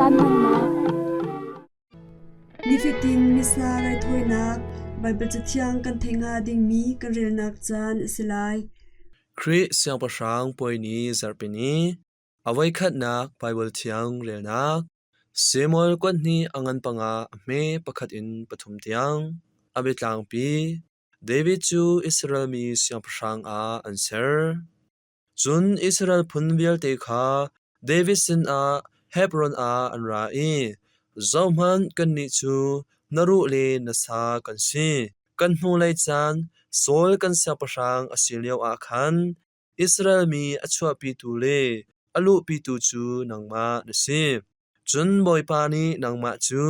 Caan hmannak. Nifatin Missa raithawinak Baibal Cathiang kan theih hnga dingmi kan relnak caan a si lai. Khrih Siangpahrang puai ni zarhpini a voikhatnak Baibal Thiang relnak Samuel kuat hnih a ngan panga a hme pakhat in pathum tiang a biatlangpi David cu Israel mi siangpahrang ah an ser. Cun Israel phun vialte kha David sinah Hebron ah an ra i, Zohhmanh, kannih cu na ruh le na sa kan si. Kan hnulei caan Saul kan siangpahrang a si lioah khan Israel mi a chuahpitu le a luhpitu cu nangmah na si. Cun Bawipa nih nangmah cu,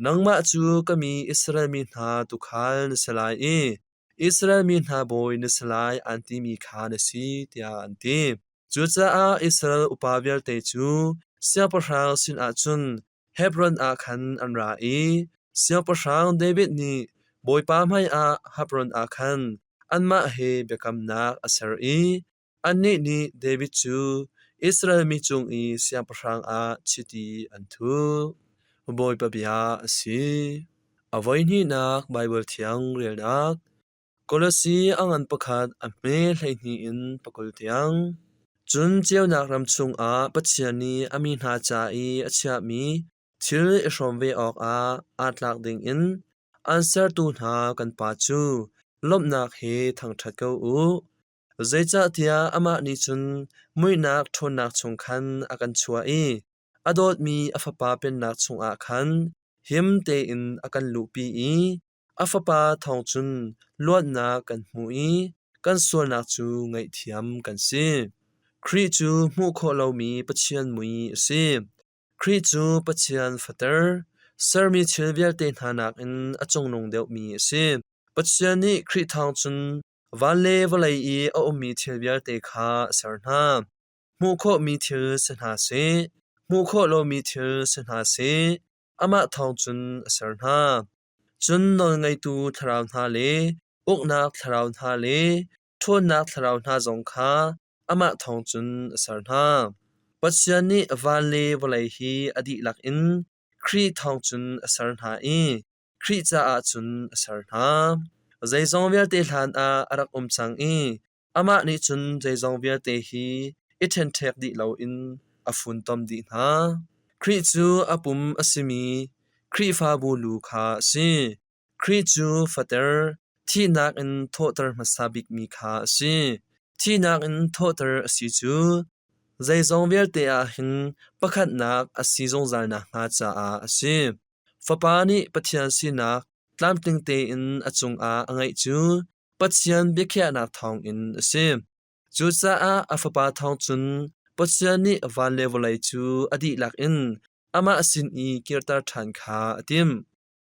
Nangmah cu ka mi Israel mi hna tuukhal na si lai i Israel mi hna bawi na si lai an timi kha na si, tiah an ti. Cucaah Israel upa vialte cu siangpahrang sinah cun Hebron ah khan an ra i Siangpahrang David nih Bawipa hmaiah Hebron ah khan anmah he biakamnak a ser i annih nih David cu Israel mi cung i siangpahrang ah chiti an thuh. Bawipa bia a si. A voihnihnak Baibal Thiang relnak Kolose a ngan pakhat a hme 12 in pakul tiang. Cun ceunak ram chungah Pathian nih a mi hna ca i a chiahmi thil i hrawm ve awkah aa tlak dingin aan sertu hna kan Pa cu lawmhnak he thangṭhat ko u. Zeicahtiah amah nih cun muihnak ṭhawnnak chung khan a kan chuah i a dawtmi a Fapa pennak chungah khan him tein a kan luhpi i a Fapa thawng cun luatnak kan hmu i kan sualnak cu ngaihthiam kan si. Khrih cu hmuh khawh lomi Pathian mui a si. Khrih cu Pathian fater, sermi thil vialte hna nakin a cungnung deuhmi a si. Pathian nih Khrih thawng cun van le vawlei i a ummi thil vialte kha a ser hna. Hmuh khawhmi thil si hna seh, hmuh khawh lomi thil si hna seh, amah thawng cun a ser hna. Cun nawlngeitu thlarau hna le uknak thlarau hna le ṭhawnnak thlarau hna zong kha amah thawng cun a ser hna. Pathian nih van le vawlei hi a dihlak in Khrih thawng cun a ser hna i Khrih caah cun a ser hna. Zeizong vialte hlanah a rak um cang i amah nih cun zeizong vialte hi i ṭhenṭhek dih loin a funtom dih hna. Khrih cu a pum a simi Khrihfabu lu kha a si. Khrih cu fater, thihnak in thawhter hmasa bikmi kha a si. Thihnak in thawhter a si cu zeizong vialte ah hin pakhatnak a si zungzal nakhnga caah a si. Fapa nih Pathian sinak tlamtling tein a cungah a ngeih cu Pathian biakhiahnak thawngin a si. Cucaah a Fapa thawng cun Pathian nih van le vawlei cu a dihlak in amah sin i kirter ṭhan kha a timh.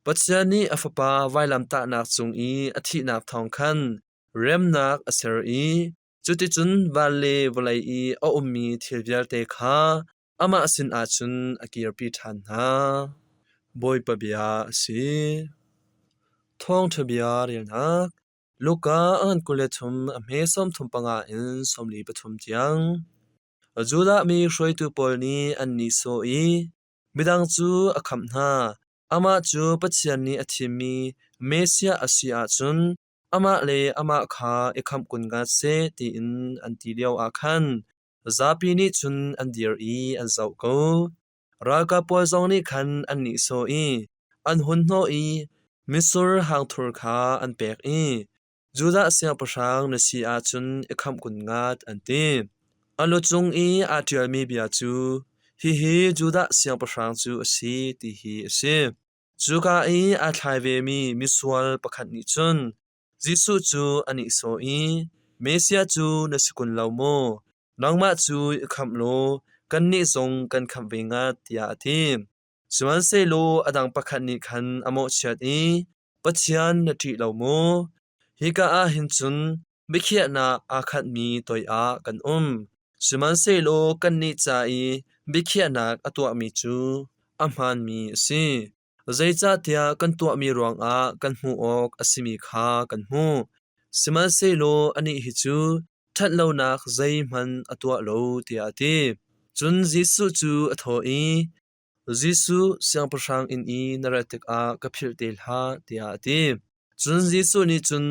Pathian nih a Fapa vailamtahnak cung i a thihnak thawng khan remnak a ser i cuticun van le vawlei i a ummi thil vialte kha amah sinah cun a kirpi ṭhan hna. Bawipa bia a si. Thawngṭha bia relnak Luka a ngan 23 a hme 35 in 43 tiang. Judah mi hruaitu pawl nih an nihsawh i midang cu a khamh hna. Amah cu Pathian nih a thimmi Messiah a si ahcun amah le amah kha i khamh kun ngat seh tiin an ti lioah khan Zapi nih cun an dir i an zoh ko. Ralkap pawl zong nih khan an nihsawh i an hun hnawh i mitsur hangthur kha an pek i, Judah siangpahrang na si ahcun i khamh kun ngat, an ti. A lu cung i aa ṭialmi bia cu, Hihi Judah siangpahrang cu a si, ti hi a si. Cuka i aa thlai vemi misual pakhat nih cun Jesuh cu a nihsawh i, Messiah cu na si kun lo maw? Nangmah cu i khamh law kannih zong kan khamh ve ngat, tiah a ti. Sihmanhsehlaw a dang pakhat nih khan a mawhchiat i, Pathian na ṭih lo maw? Hika ah hin cun biakhiahnak aa khatmi toiah kan um. Sihmanhsehlaw kannih ca i biakhiahnak a tuahmi cu a hmaanmi a si. Zeicahtiah kan tuahmi ruangah kan hmuh awk a simi kha kan hmuh. Sihmanhsehlaw anih hi cu ṭhatlonak zeihmanh a tuah lo, tiah a ti. Cun Jesuh cu a thawh i, Jesuh, siangpahrang inn i na rat tikah ka philh te hlah, tiah a ti. Cun Jesuh nih cun,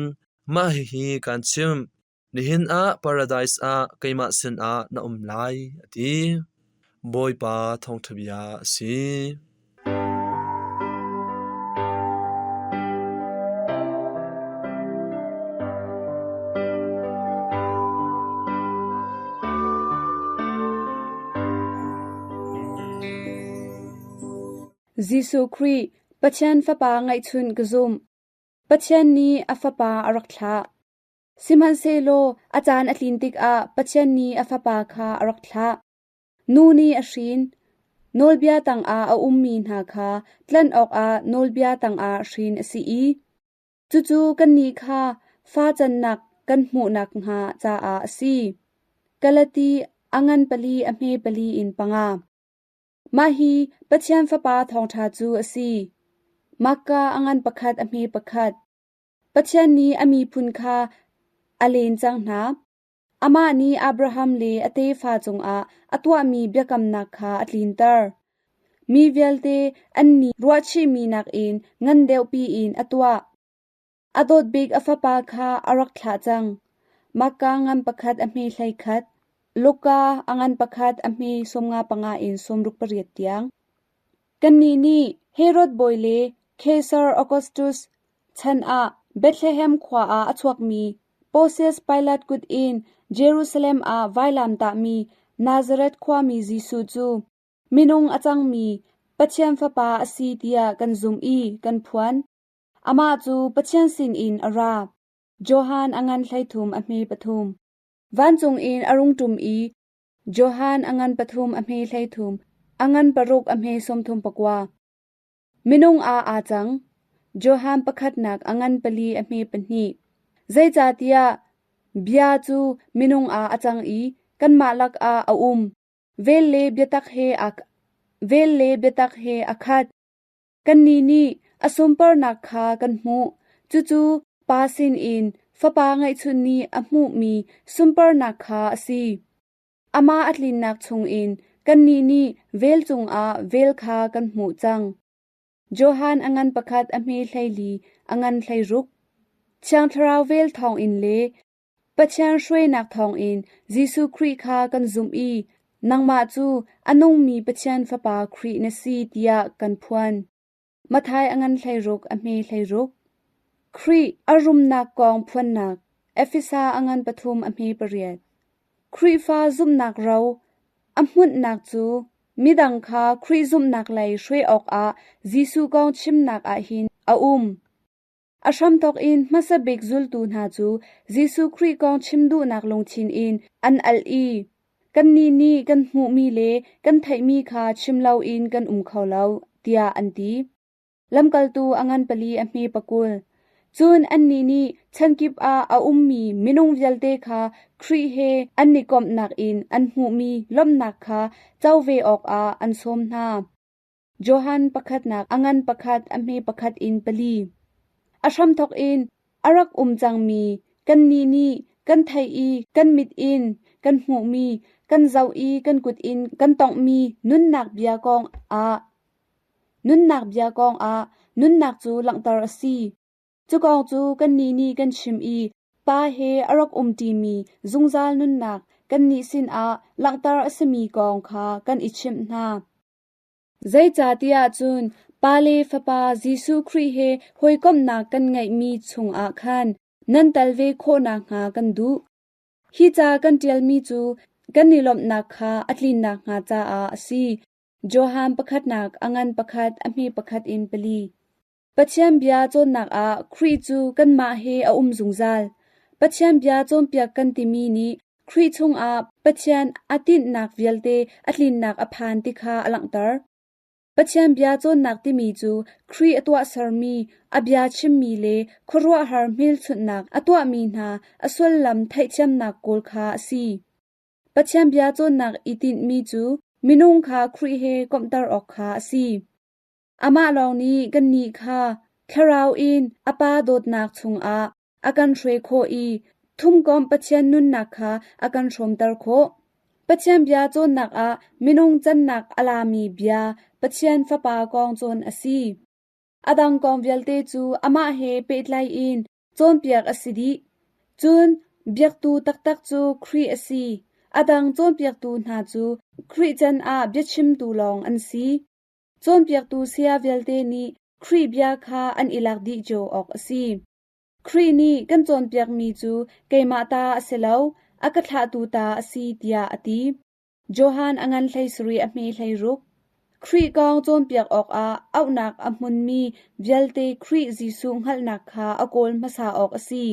Mah hihi kaan chimh: Nihin ah Paradis ah keimah sinah na um lai, a ti. Bawipa thawngṭha bia a si. Jesuh Khrih, Pathian Fapa ngeihchunh ka zumh. Pathian nih a Fapa a rak thlah. Sihmanhsehlaw a caan a tlin tikah Pathian nih a Fapa kha a rak thlah. Nu nih a hrin. Nawlbia tangah a ummi hna kha tlanh awkah nawlbia tangah hrin a si i cucu kannih kha fa cannak kan hmuh nakhnga caah a si. Galati a ngan pali a hme pali in panga. Mah hi Pathian Fapa thawngṭha cu a si. Mahka a ngan pakhat a hme pakhat. Pathian nih a miphun kha a len cang hna. Amah nih Abraham le a tefa cungah a tuahmi biakamnak kha a tlinter. Mi vialte an nih ruahchihmi nakin ngan deuhpi in a tuah. A dawt bik a fapa kha a rak thlah cang. Mahka ngan pakhat a hme 11, Luka a ngan pakhat a hme 55 in 68 tiang. Kannih nih Herod bawi le Kaisar Augustus chan ah Bethlehem khua ah a chuakmi Pontius Pilat kut in Jerusalem ah vailam tahmi Nazareth khuami Jesuh cu minung a cangmi Pathian Fapa a si tiah kan zumh i kan phuan. Amah cu Pathian sinin a ra. Johan a ngan 13 a hme pathum. Vancung in a rung ṭum i Johan a ngan pathum a hme 13, a ngan paruk a hme 39. Minung ah aa cang. Johan pakhatnak a ngan pali a hme pahnih. Zeicahtiah bia cu minung ah a cang i kanmah lakah a um. Vel le biatak he vel le biatak he a khat. Kannih nih a sunparnak kha kan hmuh, cucu Pa sinin Fapa ngeihchun nih a hmuhmi sunparnak kha a si. Amah a tlinnak chungin kannih nih vel cungah vel kha kan hmuh cang. Johan a ngan pakhat a hme 14 a ngan 16. Thiang Thlarau vel thawngin le Pathian hruainak thawngin Jesuh Khrih kha kan zumh i nangmah cu a nungmi Pathian Fapa Khrih na si tiah kan phuan. Matthai a ngan 16 a hme 16. Khrih a rumnak kong phuannak Efesa a ngan pathum a hme pariat. Khrihfa zumhnak ro a hmunhnak cu midang kha Khrih zumhnak lei hruai awkah Jesuh kong chimnak ah hin a um. A hramthawk in hmasa bik zultu hna cu Jesuh Khrih kong chim duhnak lungthin in an al i kannih nih kan hmuhmi le kan theihmi kha chim loin kan um kho lo, tiah an ti. Lamkaltu a ngan pali a hme pakul. Cun annih nih chankip ah a ummi minung vialte kha Khrih he an i komhnak in an hmuhmi lawmhnak kha co ve awkah an sawm hna. Johan pakhatnak a ngan pakhat a hme pakhat in pali. A hramthawk in a rak um cangmi kannih nih kan theih i kan mit in kan hmuhmi, kan zoh i kan kut in kan tawnghmi nunnak bia kong ah nunnak bia kong ah nunnak cu langhter a si. Cu kong cu kannih nih kan chim i Pa he a rak umṭimi zungzal nunnak kannih sinah langhter a simi kong kha kan i chimh hna. Zeicahtiah cun Pa le Fapa Jesuh Khrih he hawikomhnak kan ngeihmi chungah khan nan tel ve khawh nakhnga kan duh. Hi ca kan ṭialmi cu kan i lawmhnak kha a tlin nakhnga caah a si. Johan pakhatnak a ngan pakhat a hme pakhat in pali. Pathian bia cawnnak ah Khrih cu kanmah he a um zungzal. Pathian bia cawnpiak kan timi nih Khrih chungah Pathian a tinhnak vialte a tlinnak a phan ti kha a langhter. Pathian bia cawnnak timi cu Khrih a tuahsermi, a bia chimmi le khuaruahhar hmelchunhnak a tuahmi hna a sullam theihthiamnak kawl kha a si. Pathian bia cawnnak i tinhmi cu minung kha Khrih he komhter awk kha a si. Amah lawng nih kannih kha Thlarau in a Pa dawtnak chungah a kan hruai khawh i thumkomh Pathian nunnak kha a kan hrawmter khawh. Pathian bia cawnnak ah minung cannak a lami bia Pathian Fapa kong cawn a si. A dang kong vialte cu amah he pehtlai in cawnpiak a si dih. Cun biaktu taktak cu Khrih a si. A dang cawnpiaktu hna cu Khrih can ah biachimtu lawng an si. Cawnpiaktu saya vialte nih Khrih bia kha an i lak dih cio awk a si. Khrih nih kan cawnpiakmi cu keimah ta a si lo, a ka thlahtu ta a si tiah a ti. Johan a ngan 17 a hme 16. Khrih kong cawnpiak awkah auhnak a hmunmi vialte Khrih Jesuh hngalhnak kha a kawl hmasa awk a si.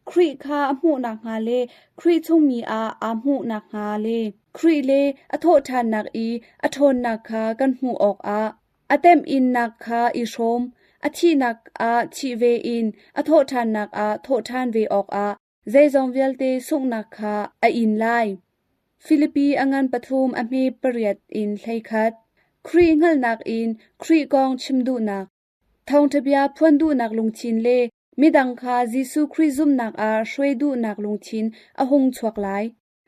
Khrih kha a hmuh nakhnga le Khrih chungmi ah aa hmuh nakhnga le Khrih le a thawhṭhannak i a ṭhawnnak kha kan hmuh awkah a temhinnak kha i hrawm, a thihnak ah thih ve in a thawhṭhannak ah thawhṭhan ve awkah zeizong vialte sunghnak kha a in lai. Filipi a ngan pathum a hme pariat in 11. Khrih hngalhnak in Khrih kong chim duhnak. Thawngṭha bia phuan duhnak lungthin le midang kha Jesuh Khrih zumhnak ah hruai duhnak lungthin a hung chuak lai.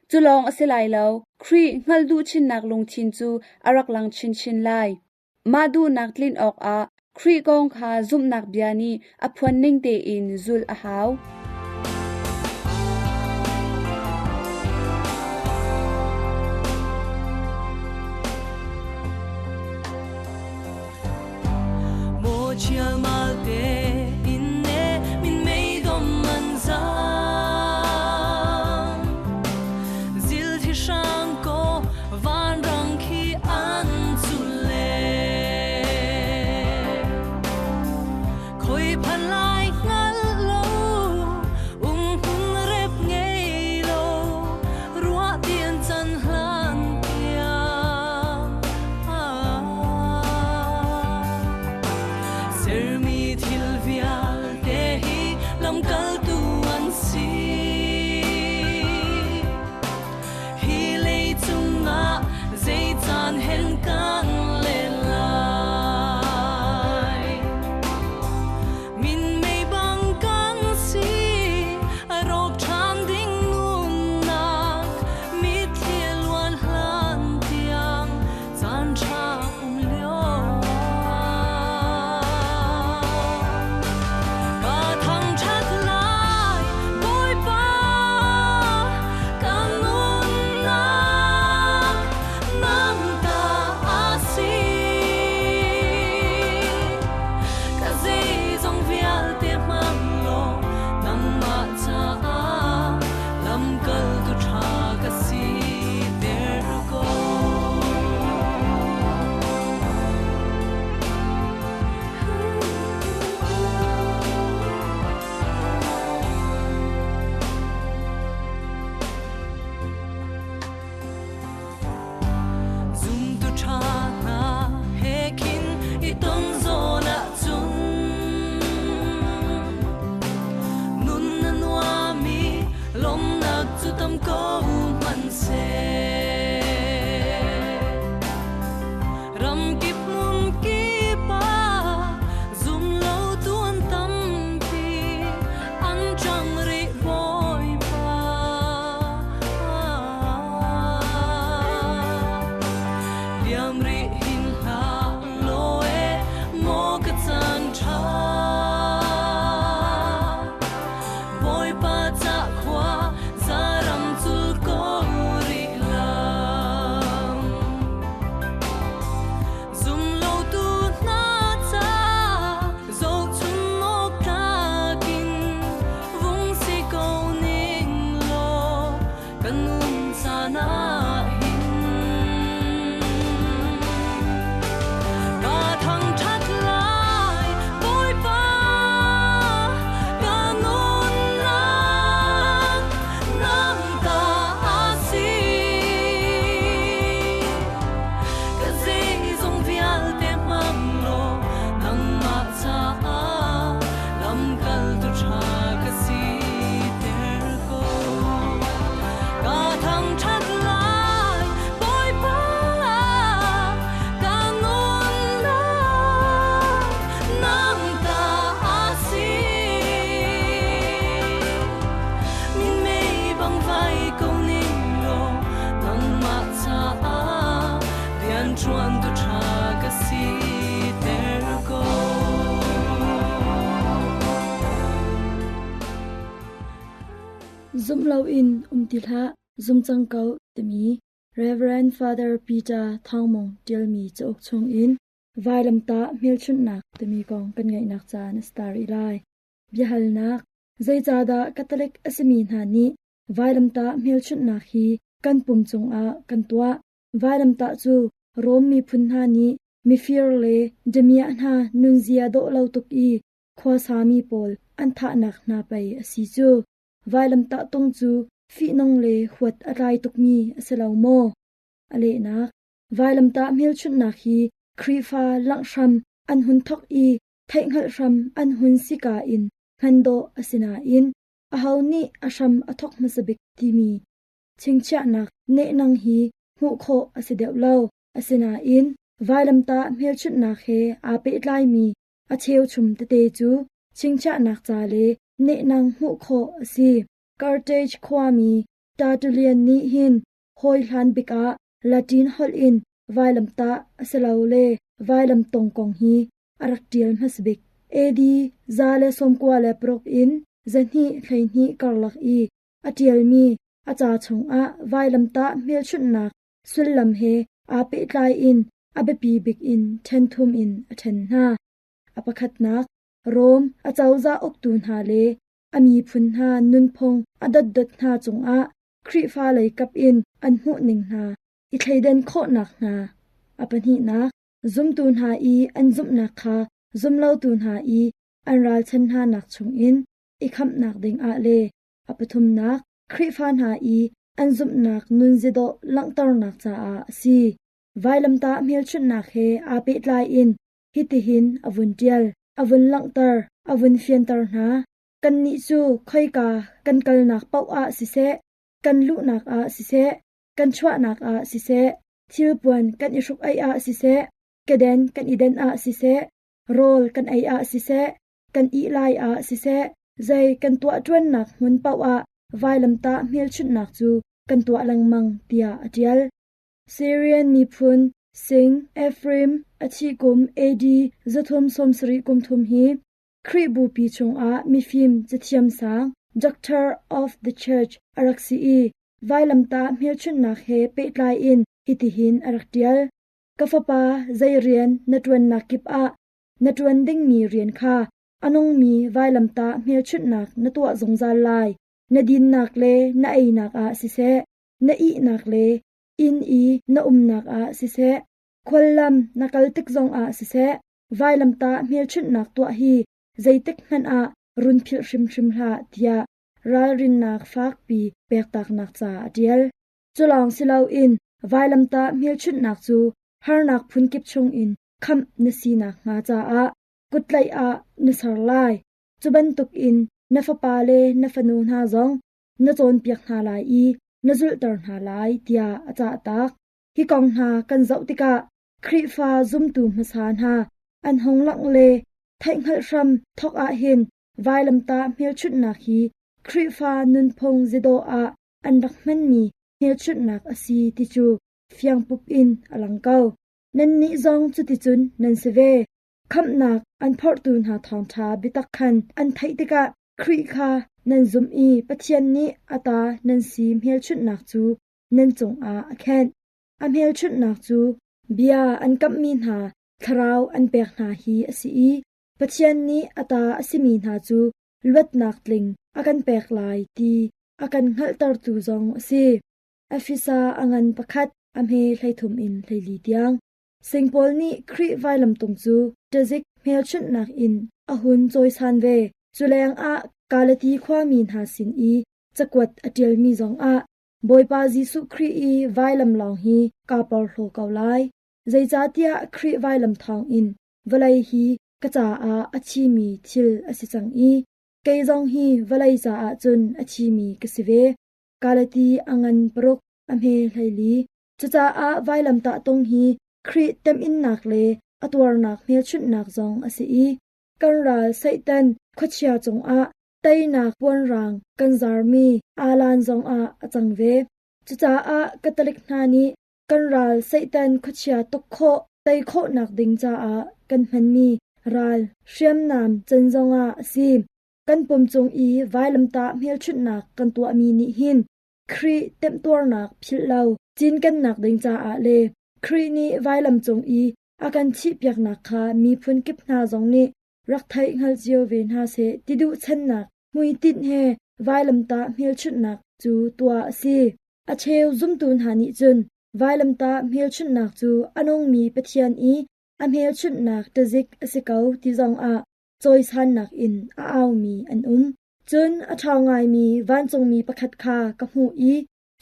Cu lawng a si lai lo, Khrih hngalh duh chinnak lungthin cu a rak lang chinchin lai. Mah duhnak tlin awkah Khrih kong kha zumhnak bia nih a phuan ning tein zulh a hau. Sermi thil vialte hi lamkaltu an si. Hi leicung ah zei caan hen kan len lai. Minmei bang kan si, a rawk ṭhan ding nunnak, mitthli luan hlan tiang caan ṭha um lio Ka thangṭhat lai, Bawipa, ka nunnak nang ta a si. Ka zeizong vialte hmang law nangmah caah lamkaltu ṭha ka siter ko. Zumtu ṭha hna he khin i ton zawn ahcun nun a nuam i lawmhnak cu tam ko hmanhseh. Ramkip hmunkip ah zumlotu an tampi, an ṭang rih Bawipa. Liam rih hin hlah law e, maw ka caan ṭha. Bawipa ca khua zaram cul ko rih lam. Zumlotu hna ca zohchun awk tlak in vung si ko ning law kan nun caan ah hin. Rianṭuantu ṭha ka siter ko. Zumh loin um ti hlah, zum cang ko timi Rev. Father Peter Thawngmung ṭialmi cauk chungin vailamtah hmelchunhnak timi kong kan ngaihnak caan a si ta rih lai. Biahalnak: Zeicahdah Catholic a simi hna nih vailamtah hmelchunhnak hi kan pum cungah kan tuah? Vailamtah cu Rom miphun hna nih mifir le damiah hna nunzia dawh lo tuk i khuasami pawl an thahnak hna pei a si cu. Vailamtah tung cu fihnung le huat a tlai tukmi a si lo maw? A lehnak: Vailamtah hmelchunhnak hi Khrihfa langhhram an hun thawk i theihhngalh hram an hun sika in hman dawh a si nain aho nih a hram a thawk hmasa bik timi chingchiahnak nehnang hi hmuh khawh a si deuh lo. Asinain vailamtah hmelchunhnak he aa pehtlaimi a cheuchum tete cu chingchiahnak ca le nehnang hmuh khawh a si. Carthage khuami Tertullian nih hin hawi hlan bik ah Latin holh in vailamtah asilole vailamtung kong hi a rak ṭial hmasa bik. AD 196 in 212 karlak i a ṭialmi a ca chungah vailamtah hmelchunhnak sullam he aa pehtlai in a biapi bik in ṭhen thum in a ṭhen hna. A pakhatnak, Rom acozah uktu hna le a miphun hna nunphung a dotdot hna cungah Khrihfa lei kap in an hmuhning hna i thleidan khawhnak hna. A pahnihnak, zumtu hna i an zumhnak kha zumlotu hna i an ralchan hnanak chungin i khamhnak dingah le a pathumnak, Khrihfa hna i an zumhnak nunzidawh langhternak caah a si. Vailamtah hmelchunhnak he aa pehtlai in hitihin a vun ṭial, a vun langhter, a vun fianter hna. Kannih cu khoika kan kalnak paoh ah siseh, kan luhnak ah siseh, kan chuahnak ah siseh, thilpuan kan i hruk-aih ah siseh, keden kan i den ah siseh, rawl kan ei ah siseh, kan ih lai ah siseh, zei kan tuahṭuannak hmun paoh ah vailamtah hmelchunhnak cu kan tuah lengmang, tiah a ṭial. Syrian miphun Sing Ephraim a thih kum AD 373 hi Khrih Bupi chungah mifim cathiam sang Doctor of the Church a rak si i vailamtah hmelchunhnak he pehtlai in hitihin a rak ṭial. Ka fapa, zei rian na ṭuannak kip ah na ṭuan dingmi rian kha a nungmi vailamtah hmelchunhnak na tuah zungzal lai. Na dinnak le na einak ah siseh, na ihnak le inn i na umnak ah siseh, khuallam na kal tik zongah siseh, vailamtah hmelchunhnak tuah hi zeitik hmanh ah run philh hrimhrim hlah tiah ralrinnak fakpi pektaknak ca a ṭial. Culawng si loin vailamtah hmelchunhnak cu harnak phunkip chungin khamh na si nakhnga caah kuttlaih ah na ser lai. Cu bantukin na fapa le na fanu hna zong na cawnpiak hna lai i na zulhter hna lai tiah a cahtak. Hi kong hna kan zoh tikah Khrihfa zumtu hmasa hna an hung langh le theihhngalh hram thawk ahhin vailamtah hmelchunhnak hi Khrihfa nunphung zidawh ah an rak hmanmi hmelchunhnak a si ti cu fiangpup in a lang ko. Nannih zong cuticun nan si ve. Khamhnak an phorhtu hna thawngṭha biatak khan an theih tikah Khrih kha nan zumh i Pathian nih a ta nan si hmelchunhnak cu nan cungah a khenh. A hmelchunhnak cu bia an kamhmi hna thlarau an pek hna hi a si i Pathian nih a ta a simi hna cu luatnak tling a kan pek lai ti a kan hngalhtertu zong a si. Efesa a ngan pakhat a hme 13 in 14 tiang. Singpaul nih Khrih vailamtung cu ṭazik hmelchunhnak in a hun cawisan ve. Cu lengah Galati khuami hna sin i cakuat a ṭialmi zongah Bawipa Jesuh Khrih i vailam lawng hi kaa porhlaw ko lai. Zeicahtiah Khrih vailam thawngin vawlei hi ka caah a thimi thil a si cang i kei zong hi vawlei caah cun a thimi ka si ve. Galati a ngan paruk a hme 14. Cucaah vailamtah tung hi Khrih temhinnak le a tuarnak hmelchunhnak zong a si i kan ral Satan khuachia cungah teinak puanrang kan zarmi alan zongah a cang ve. Cucaah Catholic hna nih. Kan ral Satan khuachia tuk khawh, tei khawhnak ding caah kan hmanmi ral hriamnam can zongah a si. Kan pum cung i vailamtah hmelchunhnak kan tuahmi nih hin Khrih temhtuarnak philh lo cinkennak ding caah le Khrih nih vailam cung i a kan thihpiaknak kha miphun kip hna zong nih rak theih hngal cio ve hna seh ti duhchannak hmuitinh he vailamtah hmelchunhnak cu tuah a si. A cheu zumtu hna nih cun vailamtah hmelchunhnak cu a nungmi Pathian i a hmelchunhnak ṭazik a si ko ti zongah cawisannak in a aumi an um. Cun a ṭhawng ngaimi vancungmi pakhat kha ka hmuh i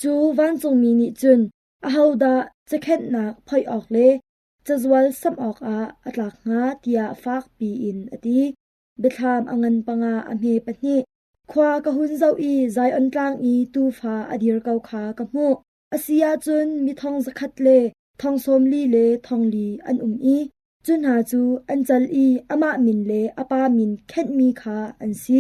cu vancungmi nih cun ahodah cakhenhnak phoih awk le cazual samh awkah a tlak hnga tiah fakpi in a ti. Biathlam a ngan panga a hme pahnih. Khua ka hun zoh i Zion tlang i tuufa a dir ko kha ka hmuh. A si ahcun mi thong zakhat le thong sawm li le thong li an um i cu hna cu an cal i amah min le a pa min khenhmi kha an si.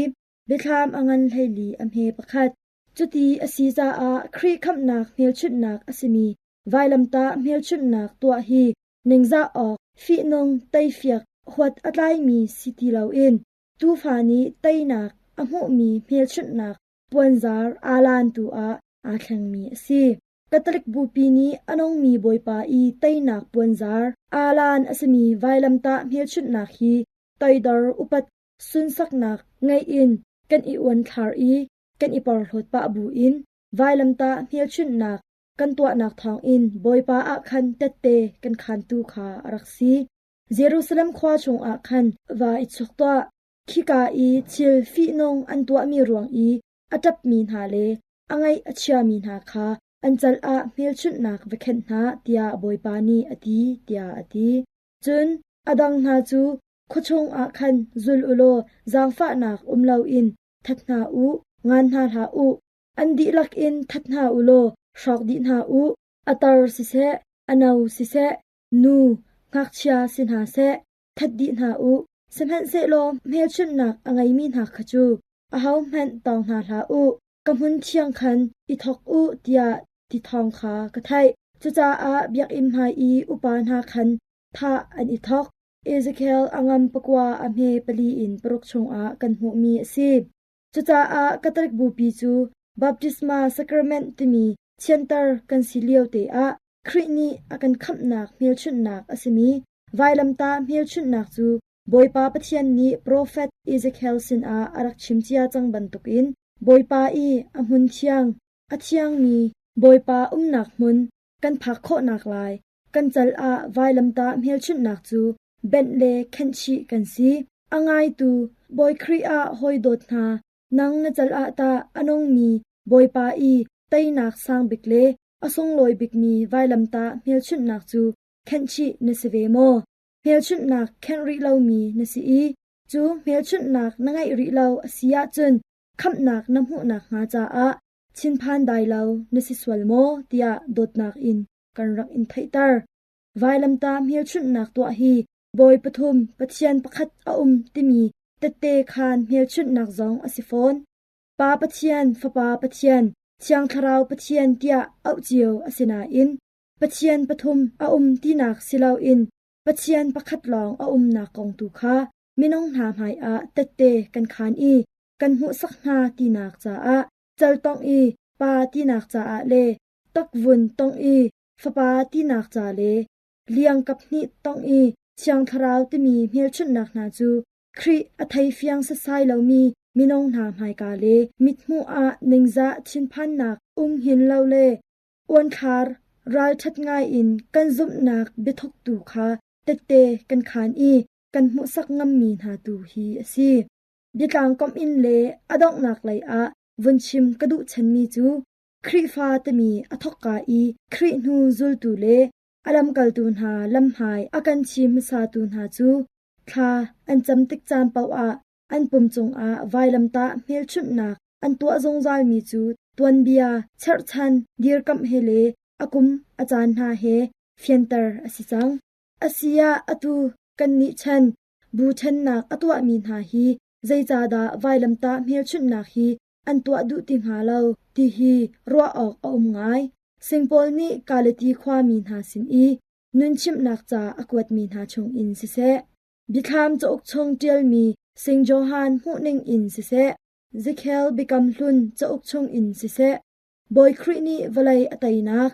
Biathlam a ngan 14 a hme pakhat. Cuti a si caah Khrih khamhnak hmelchunhnak a simi vailamtah hmelchunhnak tuah hi ningzah awk, fihnung, teifiak, huat a tlaimi si ti loin tuufa nih teinak a hmuhmi hmelchunhnak puanzar aalan tu ah aa thlengmi a si. Catholic Bupi nih a nungmi Bawipa i teinak puanzar aalan a simi vailamtah hmelchunhnak hi toidor upat sunsaknak ngeih in kan i uanthlar i kan i porhlawt pah buin vailamtah hmelchunhnak kan tuahnak thawngin Bawipa ah khan tette kan khantu kha a rak si. Jerusalem khua chungah khan va i chuk tuah. Khika i thil fihnung an tuahmi ruang i a ṭapmi hna le a ngaih a chiami hna kha an cal ah hmelchunhnak va khenh hna, tiah Bawipa nih a ti, tiah a ti. Cun a dang hna cu khuachung ah khan zul u law zaangfahnak um loin that hna u, ngan hna hlah u. An dihlak in that hna u law hrawk dih hna u. A tar siseh, a no siseh, nu, ngakchia si hna seh, that dih hna u. Sihmanhsehlaw hmelchunhnak a ngeimi hna kha cu ahohmanh tawng hna hlah u. Ka hmun thiang khan i thawk u tiah ti thawng kha ka theih. Cucaah biakinn hmai i upa hna khan thah an i thawk. Ezekiel a ngam pakua a hme pali in paruk chungah kan hmuhmi a si. Cucaah Catholic Bupi cu Baptisma Sacrament timi thianter kan si lio te ah Khrih nih a kan khamhnak hmelchunhnak a simi vailamtah hmelchunhnak cu Bawipa Pathian nih profet Ezekiel sinah a rak chim cia cang bantukin Bawipa i a hmun thiang, a thiangmi Bawipa umnak hmun kan phak khawhnak lai kan cal ah vailamtah hmelchunhnak cu benh le khenhchih kan si. A ngaitu Bawi Khrih ah hawi dawt hna, nang na cal ah tah a nungmi Bawipa i teinak sang bik le a sunglawi bikmi vailamtah hmelchunhnak cu khenhchih na si ve maw? Hmelchunhnak khenh rih lomi na si i cu hmelchunhnak na ngeih rih lo a si ahcun khamhnak na hmuh nakhnga caah thinphan dai lo na si sual maw tiah dawtnak in kan rak in theihter. Vailamtah hmelchunhnak tuah hi Bawi pathum Pathian pakhat a um timi tette khaan hmelchunhnak zong a si fawn. Pa Pathian, Fapa Pathian, Thiang Thlarau Pathian tiah auh cio a si nain Pathian pathum a um tinak si loin Pathian pakhat lawng a umnak kong tu kha minung hna hmaiah tette kan khaan i kan hmuhsak hna tinak caah caltongh i Pa tinak caah le takvun tongh i Fapa tinak ca le liang kaphnih tongh i Thiang Thlarau timi hmelchunhnak hna cu Khrih a theifiang setsai lomi minung hna hmaika le mithmuh ah ningzah thinphannak um hin lo le uanthlar ralṭhat ngaiin kan zumhnak biathawktu kha tette kan khaan i kan hmuhsak ngammi hna tu hi a si. Biatlang komh in le a donghnak lei ah vun chim ka duh chanmi cu Khrihfa timi a thawkka i Khrih hnu zultu le a lamkaltu hna lamhmai a kan chim hmasatu hna cu thla an cam tik caan paoh ah an pum cungah vailamtah hmelchunhnak an tuah zungzalmi cu tuanbia cherhchan dirkamh he le a kum a caan hna he fianter a si cang. Asiah atu kannih chan bu ṭhennak a tuahmi hna hi zeicahdah vailamtah hmelchunhnak hi an tuah duh ti hnga lo ti hi ruah awk a um ngai. Singpaul nih Galati khuami hna sin i nunchimhnak ca a kuatmi hna chungin siseh, Biathlam cauk chung ṭialmi Sing Johan hmuhning in siseh, Zekhel Biakam Hlun cauk chungin siseh, Bawi Khrih nih vawlei a teinak,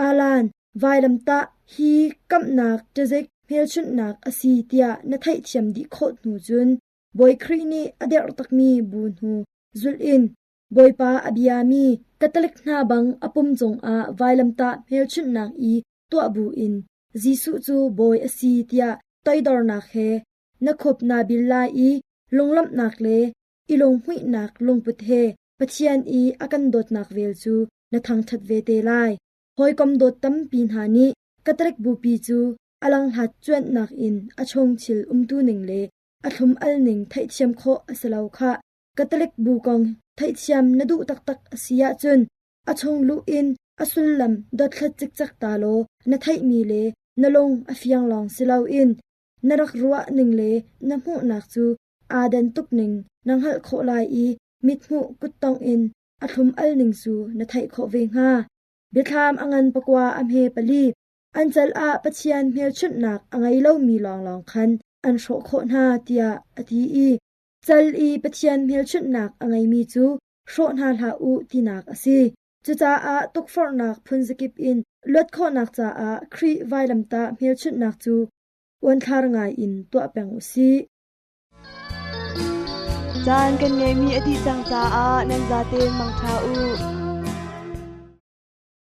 alan, vailamtah hi kamhnak ṭazik hmelchunhnak a si tiah na theihthiam dih khawh hnu cun Bawi Khrih nih a derh takmi bu hnu zulh in Bawipa a biami Catholic hna bang a pum cungah vailamtah hmelchunhnak i tuah buin Jesuh cu Bawi a si tiah toidornak he na khup naa bil lai i lunglawmhnak le i lunghmuihnak lungput he Pathian i a kan dawtnak vel cu na thangṭhat ve te lai. Hawikom dawt tampi hna nih Catholic Bupi cu a langhlat cuanhnak in a chungthil umtuning le a thlum-al ning theihthiam khawh a si lo khah. Catholic bu kong theihthiam na duh taktak a si ahcun a chung luh in a sullam dothlat cikcek ta law na theihmi le na lung a fiang lawng si loin na rak ruah ning le na hmuhnak cu aa dan tuk ning na hngalh khawh lai i mithmuh kuttongh in a thlum-al ning cu na theih khawh ve hnga. Biathlam a ngan pakua a hme pali. An cal ah Pathian hmelchunhnak a ngei lomi lawnglawng khan an hrawh khawh hna tiah a ti i cal i Pathian hmelchunhnak a ngeimi cu hrawh hna hlah u tinak a si. Cucaah tukforhnak phunzakip in luat khawhnak caah Khrih vailamtah hmelchunhnak cu uanthlar ngai in tuah peng u sih. Caan kan ngeihmi a dih cang caah nan zaten mangṭha u.